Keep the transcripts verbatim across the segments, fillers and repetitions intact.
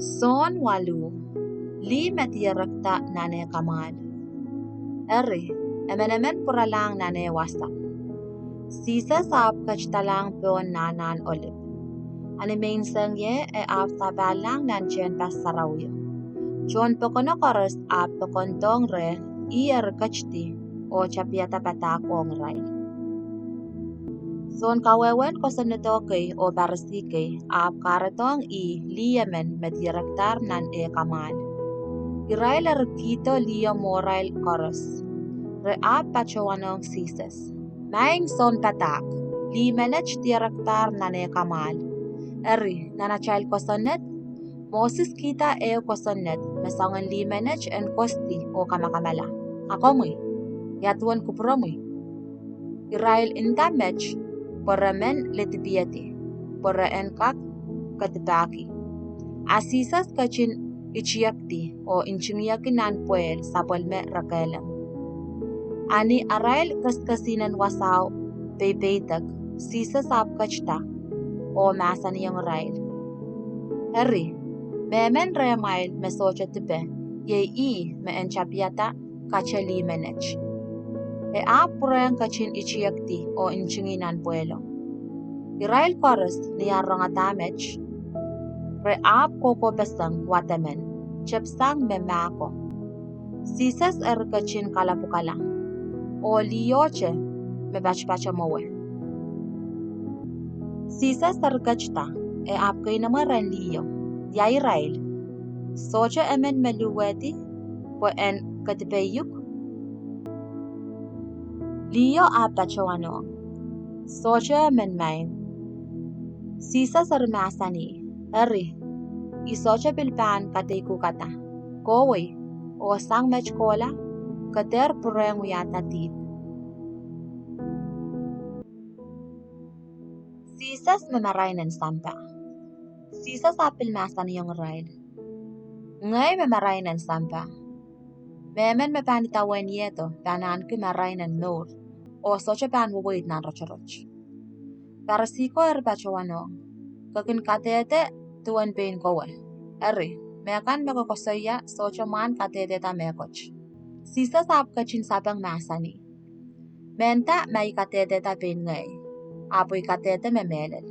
Sohn waluh. Lih me dierekda nan eh kamwahl. Eri, emenemen pwuralahng nan eh wasa. Sises ahpw ketidalahng pohn nahnahn Olip. A ni menseng ie e ahpw sapahlahng nan tehnpas sarawio. Tohn pokono koaros ahpw pokondohng reh, ih eri ketidi oh tapihada padahk ong irail. Soun kawehwehn kosonnedo kei oh Parisi kei ahpw kahredohng ih lih emen me dierekdahr nan eh kamwahl. Irail eri kihdo liho mwohrail koaros. Re ahpw patohwanohng Sises, Maing Sounpadahk, lih menet dierekdahr nan eh kamwahl. Eri, nan atail kosonned, Moses kihda ehu kosonned me soangen lih menet en kosdi oh kamakamala. A komwi, ia duwen kupwuromwi? Irail nda met, Pwe re men lidipihedi, pwe re en kak kedipahki. A Sises ketin itiekdi oh ntingihki nan pwehl sapwellime re kehlong. A ni arail kesikesihnen wasao peipeidek, Sises ahpw ketida oh mahsanihong irail, Eri, mehmen rehmwail me sohte dipe, iei ih me en tapihada kate lih menet. E ahpw pwurehng ketin itiekdi oh ntingih nan pwehlo. Irail koaros ni ar rongada met, re ahpw kohkohpeseng wademen, tepsang me mahko. Sises eri ketin kalapwukala, oh lihohte me patopato mwowe. Sises eri ketida, e ahpw keinemwe rehn liho, Ia irail? Sohte emen me luhwehdi pwe en kedipe iuk? Liho ahpw patohwanohng, Sohte emen, maing. Sises eri mahsanih, Eri, I sohte pil pahn kadeikuhkada. Kohwei, oh sang met kohla, ke dehr pwurehng wiahda dihp. Sises me marain en sampah. Sises ahpw pil mahsanihong irail, Ngehi me marain en sampah. Mehmen me pahn idawehniehdo pahn ahneki marain en mour, oh sohte pahn weweid nan rotorot. Parisi ko eri patohwanohng, Ke kin kadehde duwen pein kowe. Eri, mehkan me ke koasoia sohte mwahn kadehdehda mehkot. Sises ahpw ketin sapeng mahsanih, Mehnda ma I kadehdehda pein ngehi, ahpw I kadehde me mehlel.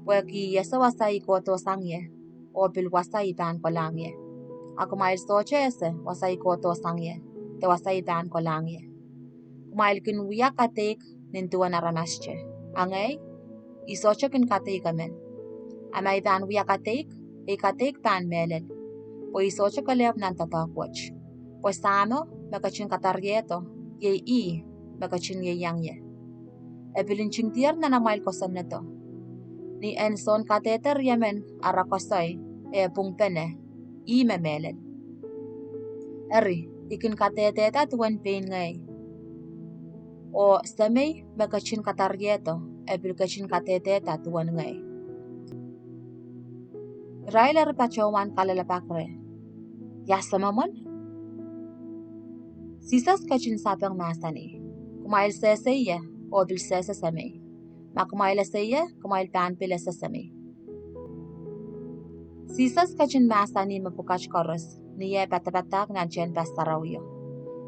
Pwehki I ese wasa I kohdohsang ie, oh pil wasa I pahn kolahng ie. A kumwail sohte ese wasa I kohdohsang ie, de wasa I pahn kolahng ie. Kumwail kin wia kadeik nin duwen aramaste. A ngehi, I sohte kin kadeik emen. A ma I pahn wia kadeik, ei kadeik pahn mehlel, pwe I sohte kelehpw nan doadoahk wet. Pwe Sahmo me ketin kadariehdo, iei ih me ketin ieiang ie. E pil ntingdier nan amwail kosonnedo, Ni en soun kadehde riemen ara koasoi eh pwungpene, ih me mehlel. Eri, I kin kadehdehda duwen pein ngehi, oh Semei me ketin kadariehdo, e pil ketin kadehdehda duwen ngehi. Irail eri patohwan kalelapak reh, Ia Semomwen? Sises ketin sapeng mahsanih, Kumwail sehse ie, oh pil sehse Semei. Ma kumwail ese ie, kumwail pahn pil ese Semei. Sises ketin mahsanih mepwukat koaros ni eh padapadahk nan tehnpas sarawio,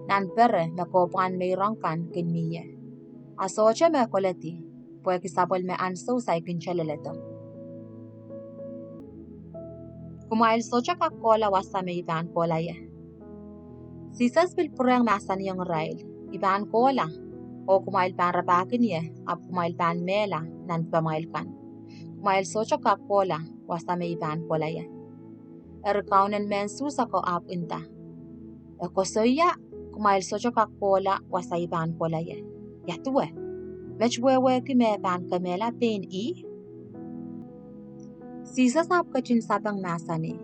nan pere me kohpwahn meirong kan kin mie. A sohte me koledi, pwehki sapwellime ahnsou saikinte leledo. Kumwail sohte kak kohla wasa me I pahn kohla ie. Sises pil pwurehng mahsanihong irail, I pahn kohla, oh kumwail pahn rapahkin ie, ahpw kumwail pahn mehla nan dipamwail kan. Kumwail sohte kak kohla wasa me I pahn kohla ie. Eri kaunen mehn Suhs ako ahpw nda, E koasoia kumwail sohte kak kohla wasa I pahn kohla ie. Ia duwe? Met wehwehki me pahn kemehla pein ih? Sises ahpw ketin sapeng mahsanih,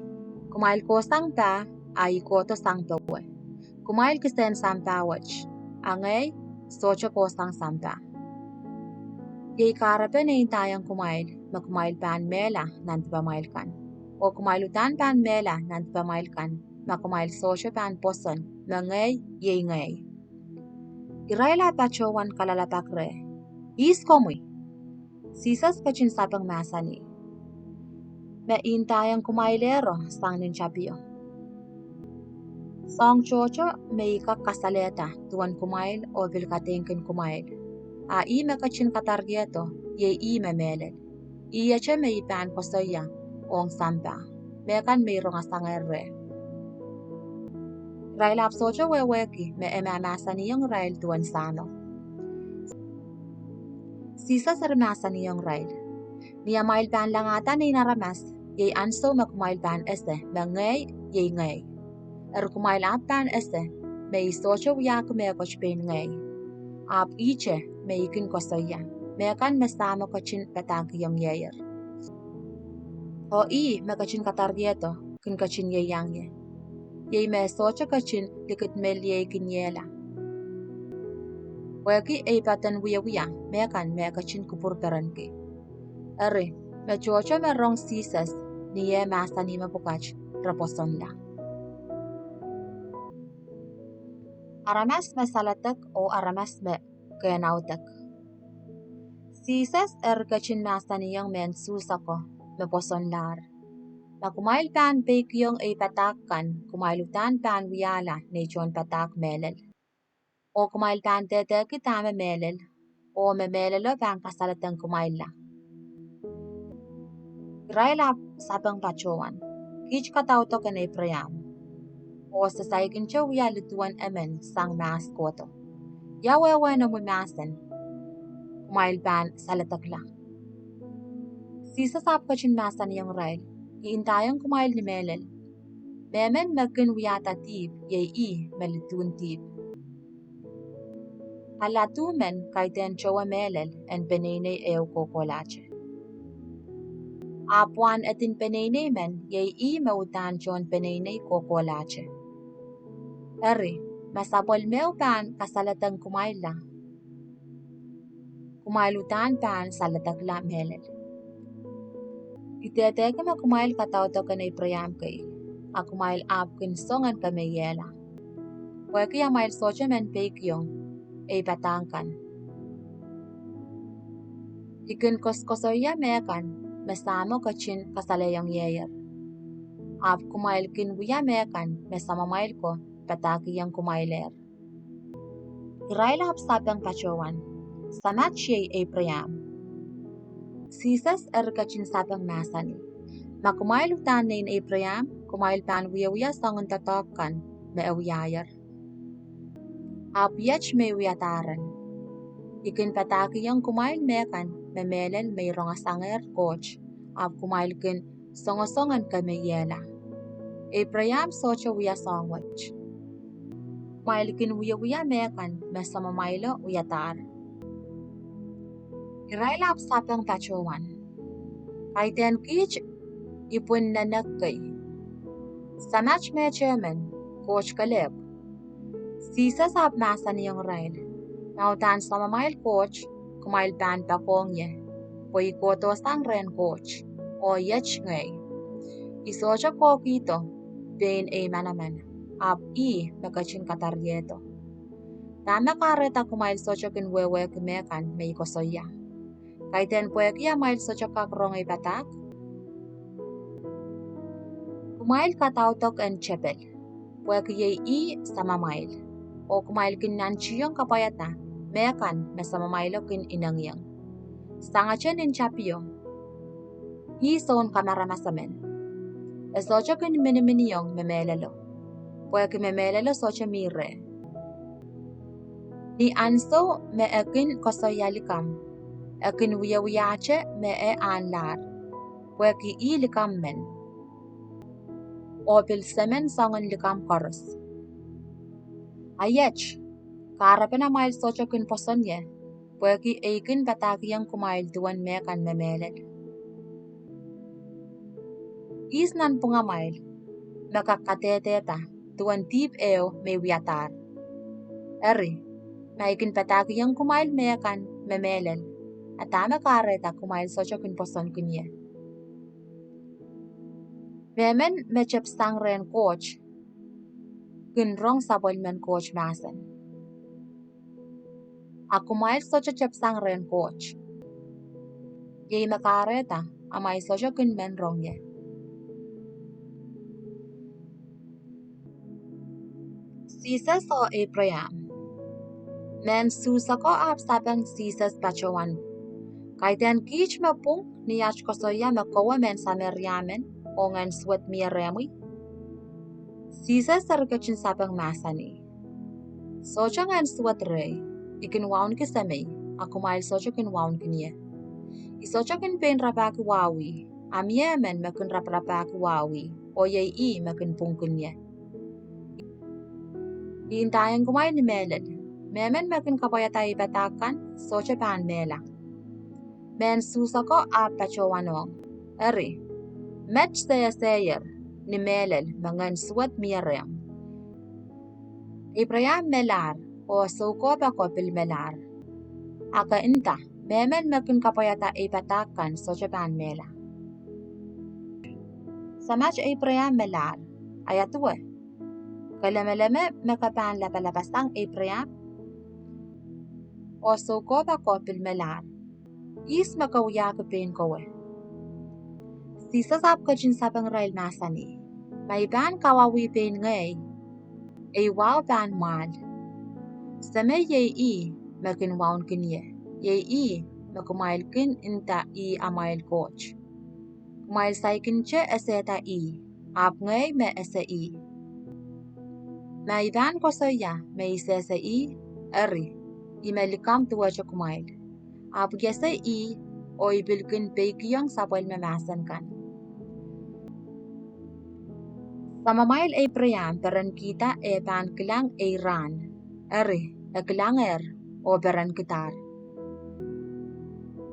Kumwail kohsang pah, a I kohdo sang powe. Kumwail kisehn sampah wet, a ngehi sohte kohsang sampah. Iei kahrepen e ndaiong kumwail me kumwail pahn mehla nan dipamwail kan, oh kumwail uhdahn pahn mehla nan dipamwail kan ma kumwail sohte pahn pwoson me ngehi iei ngehi. Irail ahpw patohwan kalelapak reh, Ihs komwi? Sises ketin sapeng mahsanih, Me I ndaiong kumwailehro sang nin tapio. Soahng tohto me I kak kasalehda duwen kumwail oh pil kadeingkin kumwail, a ih me ketin kadariehdo, iei ih me mehlel. Ihte me I pahn koasoia ong sampah, mehkan me I rongasangehr reh. Irail ahpw sohte wehwehki me e mahmahsanihong irail duwen Sahmo. Sises eri mahsanihong irail, Ni amwail pahn langahda Nein Aramas, iei ansou me kumwail pahn ese me ngehi iei ngehi. Eri kumwail ahpw pahn ese me I sohte wiahki mehkot pein ngehi, ahpw ihte me I kin koasoia, mehkan me Sahmo ketin padahkihong Ieier. Oh ih me ketin kadariehdo kin ketin ieiang ie, iei me sohte ketin likidmelieikiniehla, pwehki ei poaden wiewia mehkan me e ketin kupwurperenki. Eri, me tohto me rong Sises ni eh mahsanih mepwukat, re pwosonla. Aramas me saledek oh aramas me kehnaudek. Sises eri ketin mahsanihong mehn Suhs ako me pwosonlahr, Ma kumwail pahn peikiong ei padahk kan, kumwail uhdahn pahn wiahla nei tohn padahk mehlel, oh kumwail pahn dehdehki dahme mehlel, oh me mehlelo pahn kasaledeng kumwailla. Irail ahpw sapeng patohwan, Kiht kadaudok en Eipraam, oh se saikinte wia liduwen emen sang mahs kohdo. Ia wehwehn omwi mahsen? Kumwail pahn saledekla. Sises ahpw ketin mahsanihong irail, I ndaiong kumwail ni mehlel, mehmen me kin wiahda dihp iei ih me lidun dihp. Aladu men kaidehn towe mehlel en peneinei ehu kohkohlahte, ahpw wahn edin peneinei men iei ih me uhdahn tohn peneinei kohkohlahte. Eri, ma sapwellimeo pahn kasaledeng kumwailla, kumwail uhdahn pahn saledekla mehlel. I dehdehki me kumwail kadaudok en Eipraam kei, a kumwail ahpw kin song en kemeiehla, pwehki amwail sohte men peikiong ei padahk kan. I kin koasoakoasoia mehkan me Sahmo ketin kasalehiong Ieier, ahpw kumwail kin wia mehkan me samamwail ko padahkihong kumwailehr. Irail ahpw sapeng patohwan, Samat iei Eipraam. Sises eri ketin sapeng mahsanih, Ma kumwail uhdahn nein Eipraam, kumwail pahn wiewia soangen doadoahk kan me e wiahier. Ahpw iet me I wiadahr en: I kin padahkihong kumwail mehkan me mehlel me I rongasangehr Koht, ahpw kumwail kin songosong en kemeiehla. Eipraam sohte wia soahng wet. Kumwail kin wiewia mehkan me samamwailo wiadahr. Irail ahpw sapeng patohwan, Kaidehn kiht ipwin nenek kei, Samat mehtehmen, Koht kelehpw. Sises ahpw mahsanihong irail, Ma uhdahn samamwail Koht, kumwail pahn poakohng ie, pwe I kohdohsang rehn Koht, oh iet ngehi. I sohte kohkihdo pein ei manaman, ahpw ih me ketin kadariehdo. Dahme kahrehda kumwail sohte kin wehwehki mehkan me I koasoia? Kaidehn pwehki amwail sohte kak rong ei padahk? Kumwail kadaudok en tepel, pwehki iei ih samamwail, oh kumwail kin nantihong kapwaiada mehkan me samamwailo kin inengieng. Sangete nin tapio, ih soun kamaramas emen. E sohte kin miniminiong me mehlelo, pwehki me mehlelo sohte mi reh. Ni ansou me e kin koasoia likamw, e kin wiewiahte me e ahnlahr, pwehki ih likamw men, oh pil semen soangen likamw koaros. A iet, kahrepen amwail sohte kin pwoson ie, pwehki ei kin padahkihong kumwail duwen mehkan me mehlel. Ihs nanpwungamwail me kak kadehdehda duwen dihp ehu me I wiadahr? Eri, ma I kin padahkihong kumwail mehkan me mehlel, a dahme kahrehda kumwail sohte kin pwosonkin ie? Mehmen me tepsang rehn Koht kin rong sapwellimen Koht mahsen. A kumwail sohte tepsang rehn Koht, iei me kahrehda amwail sohte kin men rong ie. Sises oh Eipraam. Mehn Suhs ako ahpw sapeng Sises patohwan, Kaidehn kiht me pwung ni at koasoia me kowe mehn Sameria men, oh Ngehn Suwed mie rehmwi? Sises eri ketin sapeng mahsanih, Sohte Ngehn Suwed rehi. I kin wauneki Semei, a kumwail sohte kin wauneki ie. I sohte kin pein rapahki wahwih, a mie emen me kin raparapahki wahwih, oh iei ih me kin pwungki ie. I ndaiong kumwail ni mehlel, mehmen me kin kapwaiada ei padahk kan sohte pahn mehla. Mehn Suhs ako ahpw patohwanohng, Eri, met se eseier ni mehlel me Ngehn Suwed mie rehmw. Eipraam melahr, oh soukohp ako pil melahr. A ke nda, mehmen me kin kapwaiada ei padahk kan sohte pahn mehla. Samat Eipraam melahr, a ia duwe? Ke lemeleme me ke pahn lapalapasang Eipraam? Oh soukohp ako pil melahr. Ihs me ke wiahki pein kowe? Sises ahpw ketin sapeng irail mahsanih, Ma I pahn kawauwih pein ngehi, ei wahu pahn mwahl. Semei iei ih me kin wauneki ie, iei ih me kumwail kin nda ih amwail Koht. Kumwail saikinte esehda ih, ahpw ngehi me ese ih. Ma I pahn koasoia me I sehse ih, eri, I me likamw duwehte kumwail. Ahpw I ese ih, oh I pil kin peikiong sapwellime mahsen kan. Samamwail Eipraam perenkihda eh pahn kilang ei rahn. Eri, e kilangehr, oh perenkidahr.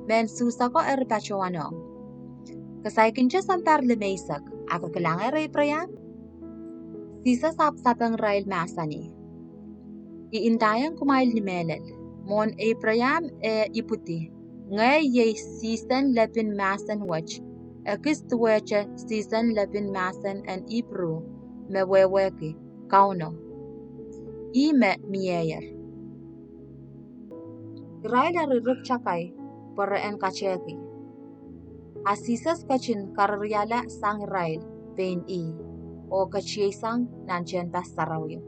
Mehn Suhs ako eri patohwanohng, Ke saikinte sounpar limeisek, a ke kilangehr Eipraam? Sises ahpw sapeng irail mahsanih, I ndaiong kumwail ni mehlel, mwohn Eipraam eh ipwidi, ngehi iei sihsen lepin mahsen wet, ekis duwehte sihsen lepin mahsen en Ipru me wehwehki, Kauno. Ih me mieier. Irail eri rikitakai pwe re en katehki. A Sises ketin kaririala sang irail pein ih, oh ketieisang nan tehnpas sarawio.